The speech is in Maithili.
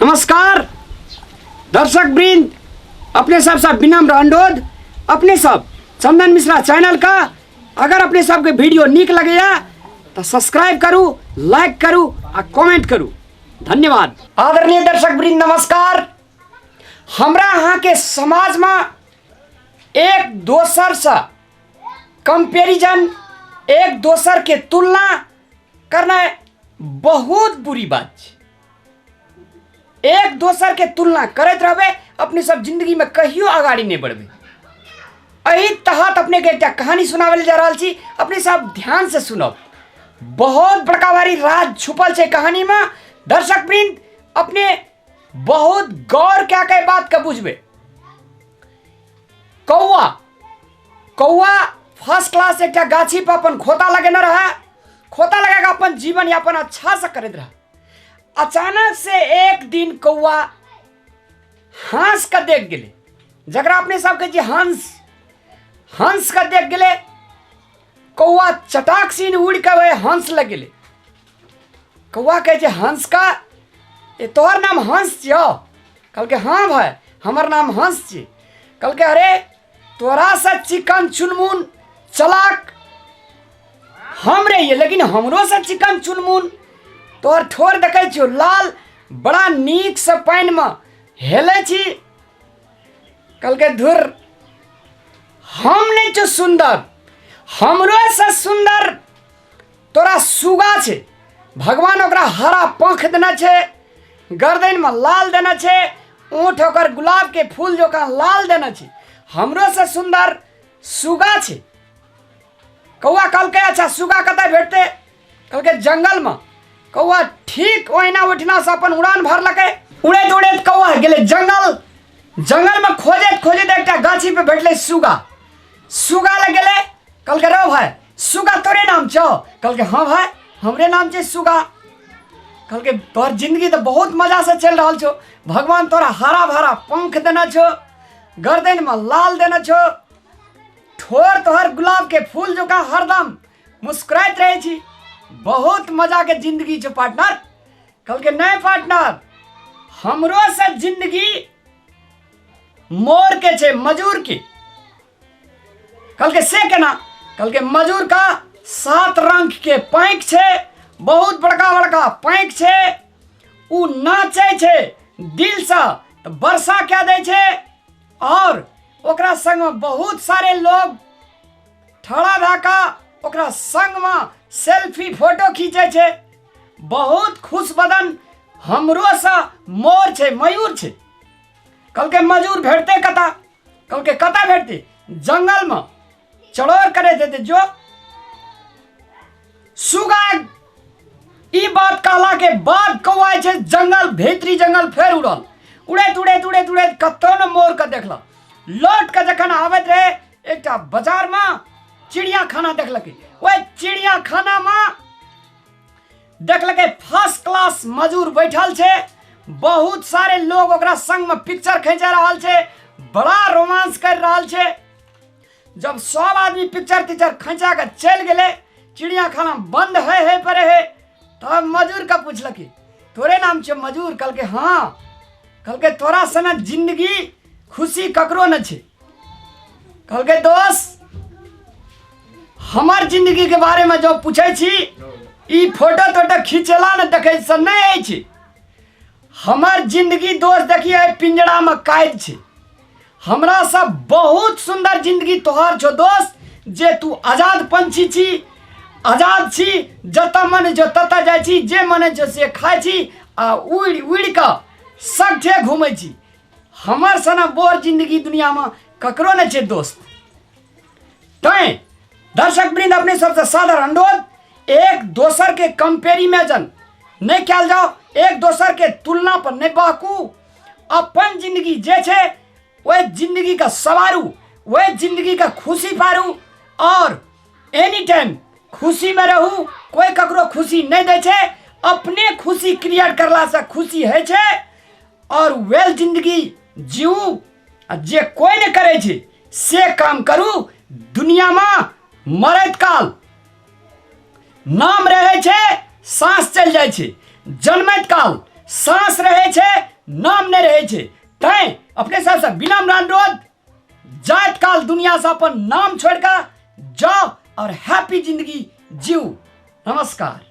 नमस्कार दर्शक वृंद, अपने सब सब विनम्र अनुरोध, अपने सब चंदन मिश्रा चैनल का अगर अपने सबके वीडियो नीक लगैया तो सब्सक्राइब करू, लाइक करू आ कमेंट करू। धन्यवाद। आदरणीय दर्शक वृंद नमस्कार। हमरा अहाँ के समाज में एक दोसर से कंपैरिजन, एक दोसर के तुलना करना बहुत बुरी बात छै। एक दोसर के तुलना करैत रहबै अपने सब जिंदगी में कहियो अगाड़ी नहीं बढ़बै। एहि तहत अपने के एकटा कहानी सुनाबै लए जा रहल छी, अपने सब ध्यान से सुनब। बहुत बड़का भारी राज छुपल छै कहानी में। दर्शक वृंद अपने बहुत गौर कए के बात के बुझबै। कौआ कौआ फर्स्ट क्लास एकटा गाछी पर अपन खोता लगेने रहे, खोता लगा के अपन जीवन यापन अच्छा से करैत रहे। अचानक से एक दिन कौआ हंस के देख गेलै, जकरा अपने सब कहै छियै हंस। हंस के देख गेलै कौआ, चटाक सीन उड़ि के वह हंस लग गेलै। कौआ कहै छै हंस का, ए तोहर नाम हंस छियौ? कहलकै हाँ भाई हमर नाम हंस छी। कहलकै अरे तोरा से चिकन चुनमुन चलाक हम रहिए, लेकिन हमरो से चिकन चुनमुन तोहर ठोर देखै छियौ लाल, बड़ा नीक से पानिमे हेलै छी। कहलकै धुर हम नहि छौ सुन्दर, हमरो से सुन्दर तोरा सुगा छै। भगवान ओकरा हरा पंख देने छै, गर्दनमे लाल देने छै, ओठ ओकर गुलाबके फूल जकाँ लाल देने छै, हमरो से सुन्दर सुगा छै। कौआ कहलकै अच्छा सुगा कतऽ भेटतै? कहलकै जंगलमे। कौआ ठीक ओहिना ओहिठिनासँ अपन उड़ान भरलकै। उड़ैत उड़ैत कौआ गेलै जंगल। जंगलमे खोजैत खोजैत एकटा गाछी पे भेटलै सुगा। सुगा लग गेलै, कहलकै रौ भाई सुगा तोरे नाम छौ? कहलकै हाँ भाई हमरे नाम छै सुगा। कहलकै तोहर जिंदगी तऽ बहुत मजासँ चलि रहल छौ, भगवान तोरा हरा भरा पंख देने छौ, गर्दनमे लाल देने छौ, ठोर तोहर गुलाब के फूल जकाँ हरदम मुस्कुराइत रहै छी, बहुत मजा के जिंदगी छौ पार्टनर। कहलकै नहि पार्टनर, हमरो से जिंदगी मोर के छै, मजूर के। कहलकै से केना? कहलकै मजूर का 7 रंग के पैंख छै, बहुत बड़का बड़का पैंख छै, उ नाचै छै दिलसँ तऽ वर्षा कए दै छै, और ओकरा संगमे बहुत सारे लोग ठड़ा भए कऽ ओकरा संगमे सेल्फी फोटो खींचै छै, बहुत खुश बदन हमरोसँ मोर छै, मयूर छै। कहलकै मजूर भेटतै कतऽ? कहलकै कतऽ भेटतै? जंगलमे चढ़ोर करैत हेतै। जो सुगा ई बात कहला के बाद कौआ छै जंगल भीतरी जंगल फेर उड़ल, उड़ैत उड़ैत उड़ैत उड़ैत कतौ ने मोर के देखलक। लौट के जखन आबैत रहे एकटा बाजार में चिड़िया खाना देखलकै। ओहि चिड़िया खाना में देखलकै फर्स्ट क्लास मजूर बैठल छै, बहुत सारे लोग ओकरा संग में पिक्चर खींचा रहल छै, बड़ा रोमांस कर रहल छै। जब सब आदमी पिक्चर तिक्चर खींचा के चलि गेलै, चिड़िया खाना बंद है है पर है, तब मजूर के पूछलकै तोरे नाम छै मजूर? कहलकै हाँ। कहलकै तोरा सनक जिंदगी खुशी ककरो न छै। कहलकै दोस्त हमर जिंदगी के बारे में जो पूछै छी ई फोटो तोटो खींचेला ने देखै से नहि अछि, हमर जिंदगी दोस्त देखिए पिंजरा में कैद छै, हमरा सब बहुत सुंदर जिंदगी तोहर छो दोस्त, जे तू आजाद पंछी छी, आजाद छी, जतऽ मन जो ततऽ जाइ छी, जे मन जो से खाइ छी आ उड़ि उड़ि कऽ सगठे घूमै छी। हमर सना बोर जिंदगी दुनियामे ककरो नहि छै दोस्त। तैँ दर्शक वृंद अपने सबसे सादर अनुरोध, एक दोसर के कंपेरिजन नहि कयल जाओ, एक दोसर के तुलना पर नहि बहकू, अपन जिंदगी जे छै ओहि जिंदगी का सवारू, ओहि जिंदगी का खुशी पारू और एनी टाइम खुशी में रहू। कोई ककरो खुशी नहि दै छै, अपने खुशी क्रिएट करलासँ खुशी होइ छै और वेल जिंदगी जीऊ। आ जे कोई नहि करै छै से काम करू। दुनियामे मरैत काल नाम रहै छै, साँस चलि जाइ छै। जन्मैत काल साँस रहै छै, छै। तैँ अपने सबसँ विनम्र अनुरोध, जाइत काल दुनियासँ अपन नाम छोड़ि कऽ जाउ और हैप्पी जिंदगी जीउ। नमस्कार।